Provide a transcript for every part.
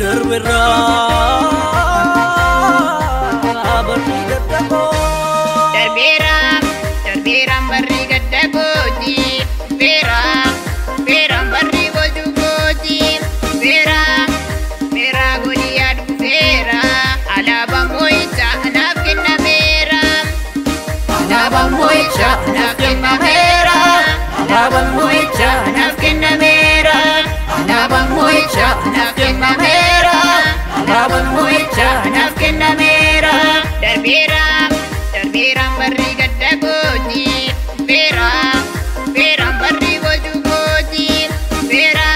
Darbeera barri gadda koo. Darbeera darbeeraan barri gadda kooti. Beera beeraan barri boojuu kooti. Beera beera goliyaa dhufeera. Alaabaan moo'ichaa naaf kennameera. Alaabaan moo'ichaa naaf kennameera. Alaabaan moo'ichaa naaf kennameera. Alaabaan moo'ichaa naaf kennameera. Alaabaan moo'ichaa naaf kennameera. Darbeera darbeeraan barri gadda kooti. Beera beeraan barri boojuu kooti. Beera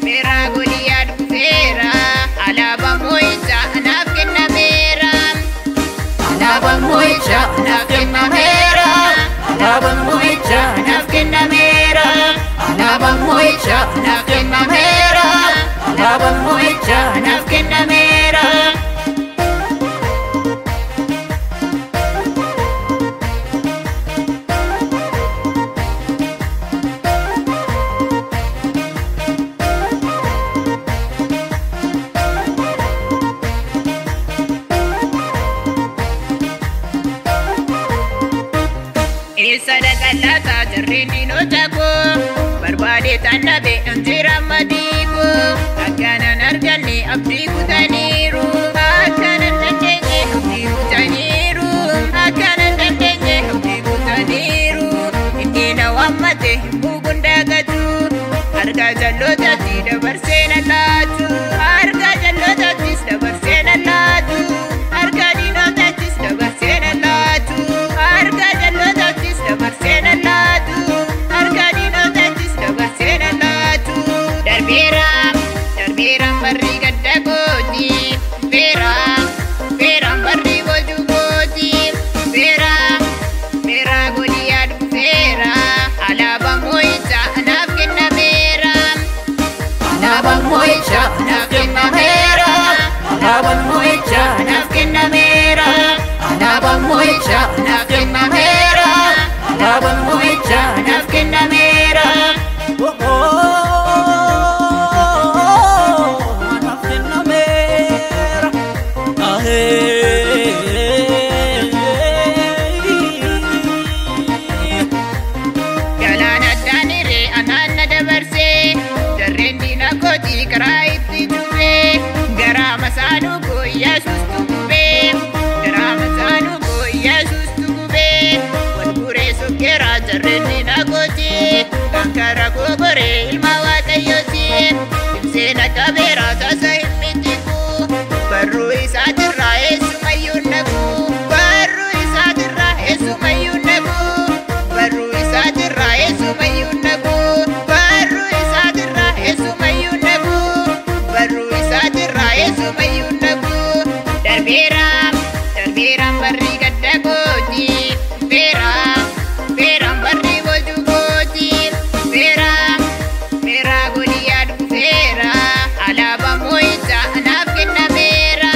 beera goliyaa dhufeera. Alaabaan moo'ichaa naaf kennameera. Alaabaan moo'ichaa naaf kennameera. Alaabaan moo'ichaa naaf kennameera. Alaabaan moo'ichaa naaf kennameera. Alaabaan moo'ichaa naaf kennameera. Eessa dhaqallaataa jarreen diinota koo barbaade tan dhabe injira madii koo akkanan arganne abdii kutaniiru akkanan dandeenye abdii kutaniiru akkanan dandeenye abdii kutaniiru inni na waammate hin buugun daagatu harka jallootatti dabarsee na laatu harka jallootattis dabarsee na laatu harka diinotattis dabarsee na laatu harka jallootattis dabarsee na laatu harka diinotattis dabarsee na laatu. Darbeera darbeeraan barri gadda kooti. Beera beeraan barri boojuu kooti. Beera beera goliyaa dhufeera. Alaabaan moo'ichaa naaf kennameera. Alaabaan moo'ichaa naaf kennameera. Alaabaan moo'ichaa naaf kennameera. Alaabaan moo'ichaa naaf kennameera. Alaabaan moo'ichaa naaf kennameera. Naaf kennameera. Galaana daaniree anaan na dabarsee jarreen diina kootii karaa itti cufee garaa masaanuu koo Yesuustu gubee garaa masaanuu koo Yesuustu gubee wal guree sokkeeraa jarreen diina kootii kan karaa gogoree ilma waaqayyooti ibsee na qabeera tasa hin mijiku barruu isaatirraa eessumayyuu naqu barruu isaatirraa eessumayyuu naqu barruu isaatirraa eessumayyuu naqu barruu isaatirraa eessumayyuu naqu barruu isaatirraa eessumayyuu naqu. Darbeera darbeeraan barri gadda kooti. Beera beeraan barri boojuu kooti. Beera beera goliyaa dhufeera. Alaabaan moo'ichaa naaf kennameera.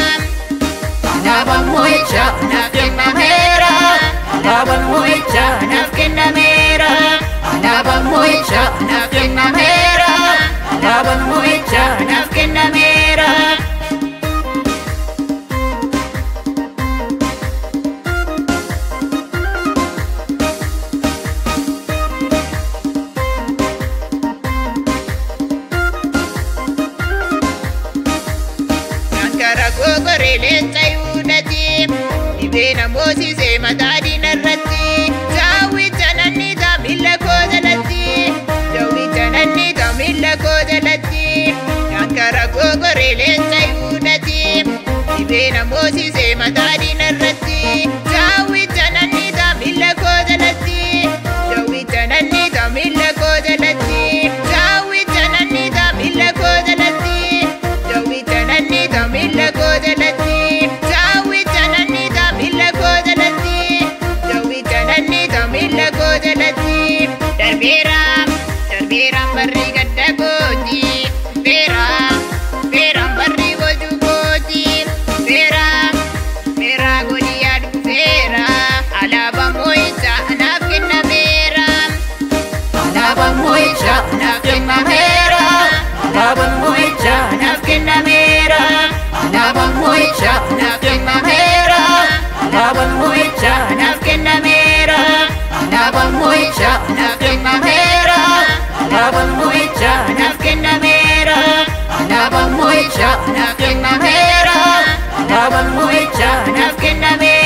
Alaabaan moo'ichaa naaf kennameera. Alaabaan moo'ichaa naaf kennameera. Alaabaan moo'ichaa naaf kennameera. Alaabaan moo'ichaa naaf kennameera. Kankara gogoree leenca Yihuudaati. Dhibee na moosisee mataa diinarratti. Daawwicha nanni ta'a miilla koo jalatti. Daawwicha nanni ta'a miilla koo jalatti. Kankara gogoree leenca Yihuudaati. Dhibee na moosisee mataa diinarratti. Daawwicha nanni ta'a miilla koo jalatti. Daawwicha nanni ta'a miilla koo jalatti. Daawwicha nanni ta'a miilla koo jalatti. Daawwicha nanni ta'a miilla koo jalatti. Daawwicha nanni ta'a miilla koo jalatti. Daawwicha nanni ta'a miilla koo jalatti. Darbeera darbeeraan barri gadda kooti. Beera beeraan barri boojuu kooti. Beera beera naaf kennameera. Alaabaan mo'ichaa naaf kennameera.